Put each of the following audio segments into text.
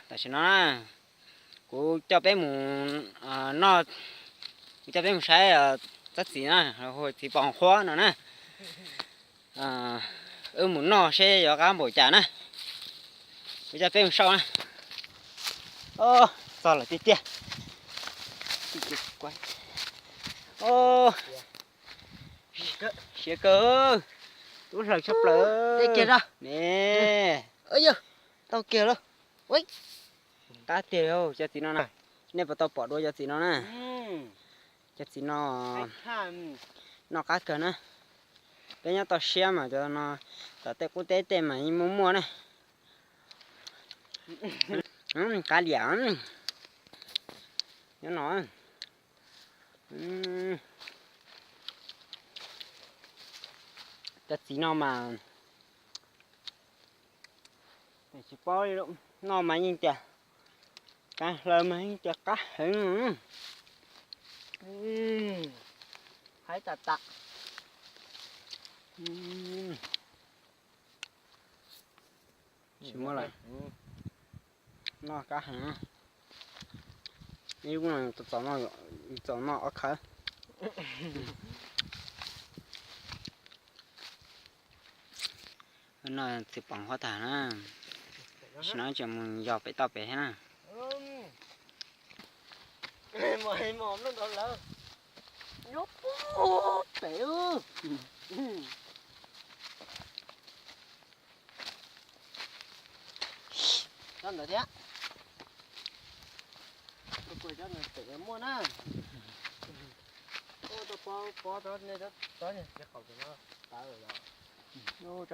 Tam sim no na, kuv coj peb mus noj, kuv coj peb mus saib tsob txiv na, hu txiv pos nqhuab no na. Wb mus noj seb yuav qab npaum cas na. Kuv coj peb mus saib na. Txog lawm tiag tiag. Siav kawg, tub hlaws tshaj plaws ne. Tau kiag lawm. Qab tiag cov txiv no na. Nej puas tau pom dua cov txiv no na? Cov txiv no noj qab kawg na. Peb nyob toj siab mas cov no, tom tej qub teb tej mas yeej muaj muaj na. Qab liam nyob no. Cov txiv no mas tsis paub li, noj mas yeej tias, qab hlaws mas yeej tias qab heev. Haib tas tas. Tsis muaj lawm. Noj qab heev. Ib lub no txom no ob khawv. No txiv pos nqhuab tag na. Sim no tseem mus yos pem toj pem thiab na. Tsob ntawd thiab. Tsob ntawd pem muaj na. Tsob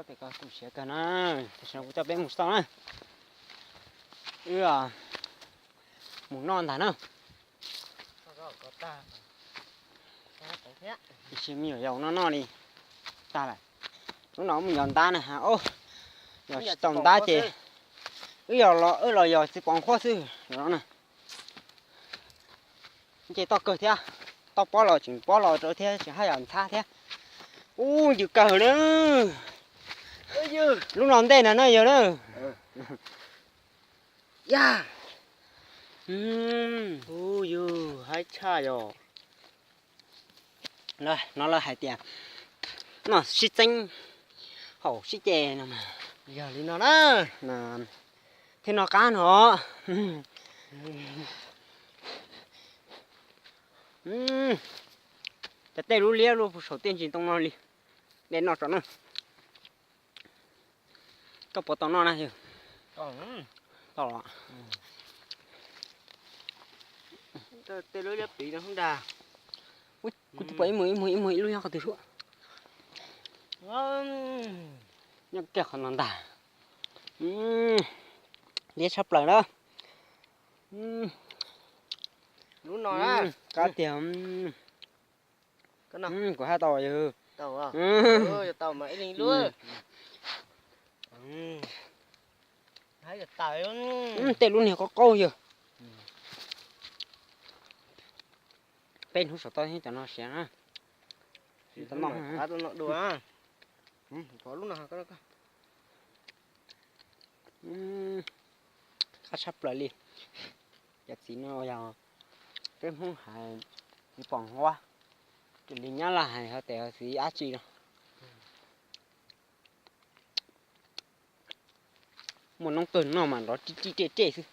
pem ko tu siav kawg na. Tam sim no kuv coj peb mus xauj na. Wb mus noj ntag na. Tiam sis me nyuam yaus no noj li tag lawm. Lub no mus yos ntab na, yos tsis tau ntab ces wb yog los, wb los yos txiv pos nqhuab xwb no na. Nce toj kawg thiab, toj pob los tseem pob los rau thiab tseem haj yam ntxhab thiab. Ub, ncw kawg na. Lub no ntej na no yog na. Yog, haib tshaj yog. No lawv hais tias noj sib txeeb, haus sib ce no mas. Yog li no na. Thiaj noj qab no. Cov tej lub liab luaj puag saum tej ntsis ntoo no li. De noj tso na. Koj puas tau noj na yog? Tau los. Tej lub liab pliv no dag. Kuv twb pom ib muag ib muag ib muag ib lub nyob qhov twg suab. Nyob kiag qhov no ntag. Liab tshaj plaws na. Lub no qab tiag. Kuv haj tau yog. Tau mas ib leeg lub. Tej lub niag qaub qaub yog. Peb hnub saum toj thiab cov no siav na. Tau noj dua. Lub no qab tshaj plaws li. Cov txiv no yog peb Hmoob hais txiv pos nqhuab, raws li Nyab Laj hais hais tias txiv dab tsi no. Muaj noob kawg noj mas nrov rij rij rij rij xwb.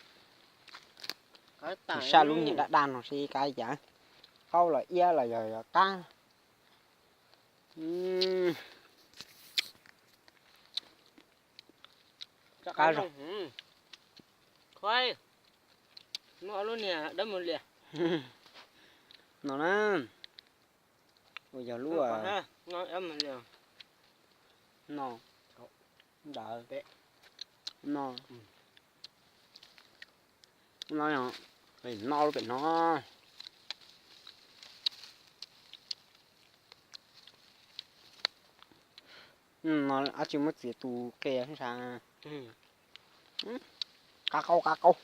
Tus saj lub niag daj daj no seb qab cas, qaub los iab los yog qab. Qab zog. Muaj lub niag dawb mus lias. No na, uas yog lub no ntawd, no, no, no lub pem no. No dab tsi muab txiav tus qe sab. Qab qaub qab qaub.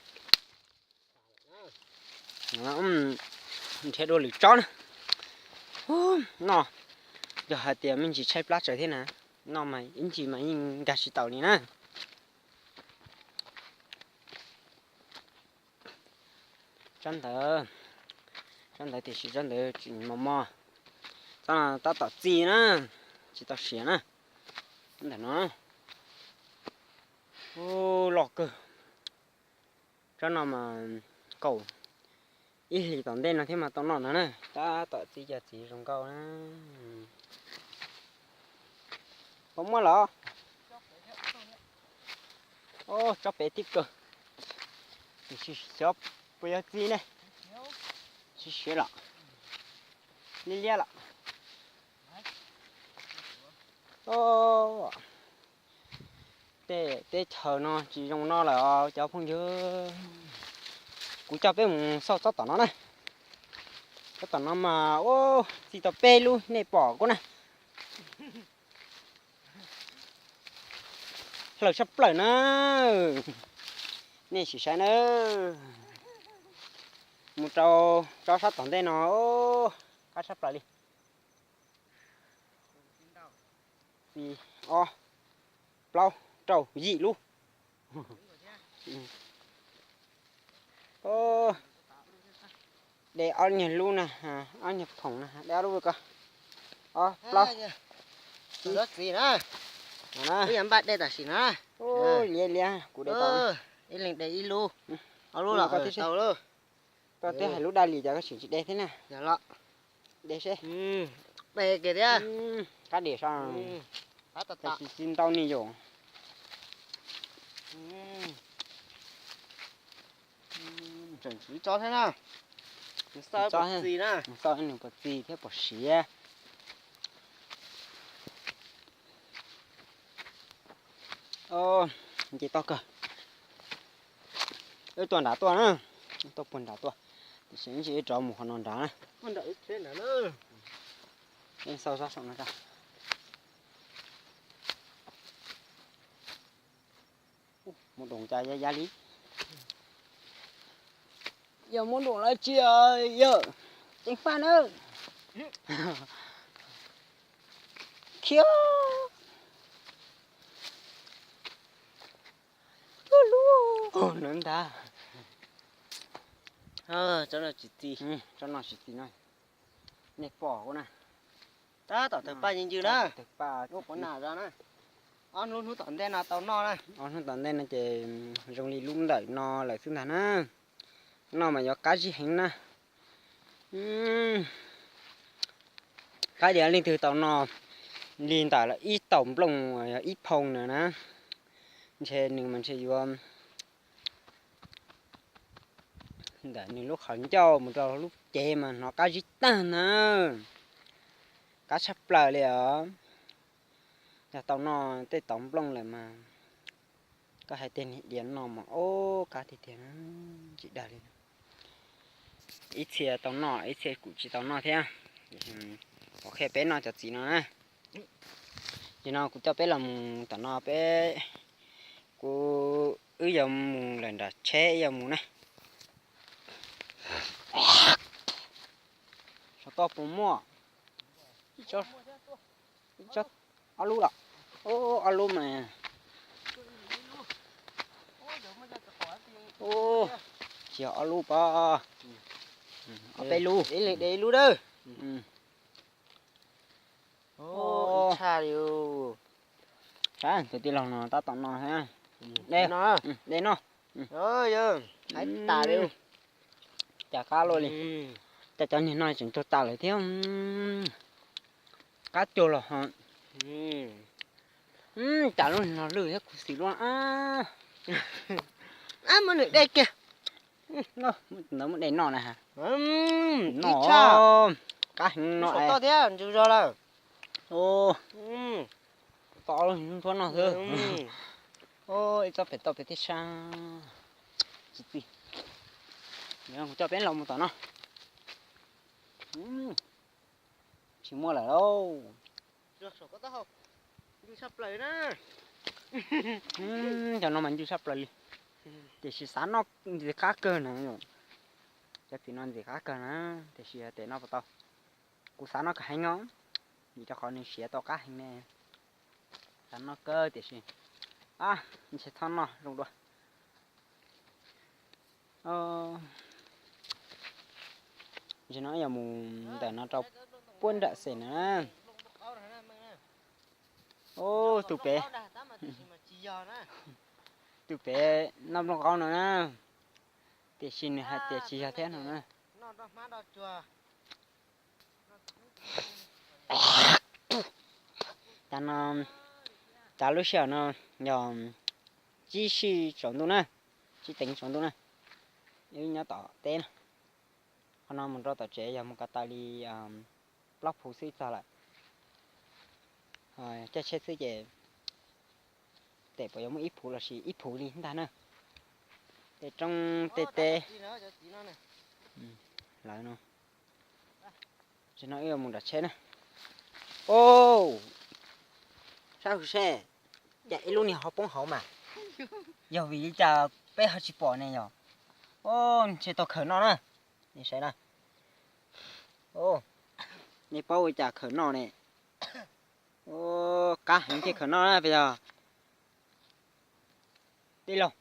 Nrhiav dua lwm tsob na. No yog hais tias me ntsis tshaib plab tsawv thiab na, no mas ib ntsis mas yeej nkag tsis taus li na. Tsob ntawd, tsob ntawd tiam sis tsob ntawd tsis mos mos. Tsob no tab tom txi na, tsis tau siav na. Ntawm no loj kawg. Tsob no mas kaum ib hlis tom ntej no thiab mas tau noj no na. Tab tom txi cov txiv zoo nkauj na. Puas muaj los? Tsob pem tib kaug. Tiam sis xyov puas yog txi ne. Siav siav los, liab liab los. Tej teb chaws no tsis zoo no lawm os cov phooj ywg. Kuv coj peb mus xauj tsob tom no na. Tsob tom no mas ua txi tau peb lub nej pom kuv na. Hlaws tshaj plaws na. Nej sim saib na. Mus rau tsob sab tom ntej no, qab tshaj plaws li. Txi ob, plaub, rau, yim lub. De ob nyuag lub na, ob nyuag phoom na, de ob lub ko. Ob, plaub. Liab liab, kuv de tau. Ib leeg de ib lub, ob lub los tau lawm. Koj twb hais lub daj lis cas koj tseem tsis de thiab na. De seb. Qab diam so, tab sis tsis ntau ni yom. Tseem tshuav ib tsob thiab na. Xauj nws puas txi thiab puas siav. Nce toj kawg. Wb tuaj nram tuaj na, tuaj puag nram tuaj, tiam sis wb tsis rov mus qhov no nrad na. Xauj saum no. Muaj doos cas ya ya li. Yog muaj doos los tsis yog ceev faj na. Khiav. Cuag lub no ntag. Tsob no tsis txi, tsob no tsis txi no. Nej pom kuv na. Tab tom tawg paj ncw ncw na. Ua pov nam zog na. Ob lub hnub tom ntej no tau noj na. Ob hnub tom ntej no ces zoo li lub ntawm no lawm xwb ntag na. Noj mas yuav qab zib heev na. Qab diav leej twg tau noj li ntawm lawm ib taum nplooj, ib phoo na na, ntshe nws mas ntshe yuav ntawm nws lub qhov ncauj mus rau lub cev mas hnov qab zib tag na. Qab tshaj plaws li os. Yog tau noj tej taum nplooj lawm mas koj hais tej niag diav no mas ob qab tiag tiag na, tsis dag li. Ib txhia tau noj ib txhia kuj tsis tau noj thiab. Kuv qhia peb noj cov txiv no na. Nim no kuv coj peb los mus tom no peb, kuv, wb yuav mus lawm nram tsheb yuav mus na. Saum toj puas muaj? Ob lub los? Ob lub mas. Tsis yog ob lub pob, ob peb lub. Ib leeg de ib lub dawb. Tshaj li. Saib tus tij laug no tab tom no thiab. De no, de no. Hais tas li. Cas qab luaj li. Cas cov niag no tseem tuag tas lawm thiab. Qab cuag los ho. Cas lub niag no lwj thiab khuv xim luaj. Muab nws de kiag. Ntawd muab de noj na. Noj, qab heev no. Saum toj thiab ntsws zog lawm. Toj lub nthuav no xwb. Ib tsob pem toj pem thiab sab. Tsis txi. Kuv coj peb los mus tom no. Tsis muaj lawm lauj. Cov no mas ncw tshaj plaws li. Tiam sis xav noj ntxim qab kawg na. Cov txiv no ntxim qab kawg na, tiam sis tes noj puas tau. Kuv xav noj kawg heev os, vim rau qhov nws siav tau qab heev ne. Xav noj kawg tiam sis, a, ntshe txhob noj zoo dua. Ntsis no yog mus ntawm no rau puag nram xem na. Ub, tus pem, tus pem noj nplooj qaub no na, tiam sis nws hais tias tsis yog thiab no na. Tav no, tav lub sij hawm no yog tsib sij tsaus ntuj na, tsib teev tsaus ntuj na, wb nyob tom teb na. Qhov no mus rau tom tsev yog mus ko taw li plaub phuv xwb txog lawm. Caij tsheb xwb ces tes puas yuav muaj ib phuv los sis ib phuv li ntag na. Tej roob tej teb lawm no. Tam no wb mus nram tsheb na. Au, saib hauv seb, cas ib lub niag ho poob hauv mas, yog vim li cas peb ho tsis pom ne yog? Au, ntshe tau khawm noj na. Nej saib na. Au, nej paub ua cas khawm noj ne? Au, qab heev thiaj khawm noj na puas yog? Tij laug,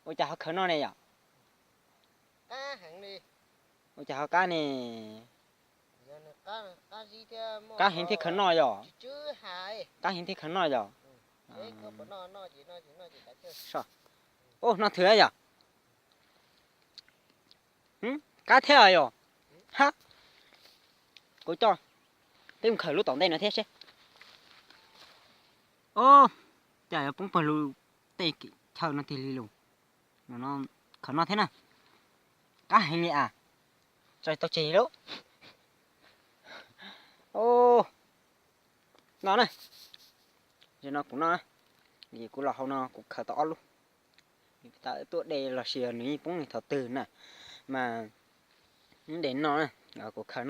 ua cas ho khawm noj ne yom? Ua cas ho qab ne? Qab heev thiaj khawm noj yom? Qab heev thiaj khawm noj yom? Ub, noj thwm yom? Qab thiab yom? Ha, kuv coj peb mus khawm lub tom ntej no thiab seb. Au, cas yuav poob pawg lug tej chaw no tiag li lus. Khawm noj thiab na. Qab heev li as. Tso tau tseg lub. Au, no na. Tam no kuv noj, kuv los hauv no kuv khawm tau ob lub. Tuaj de los sis nws yeej poob nws thaum twg na, mas de noj na, kuv khawm noj.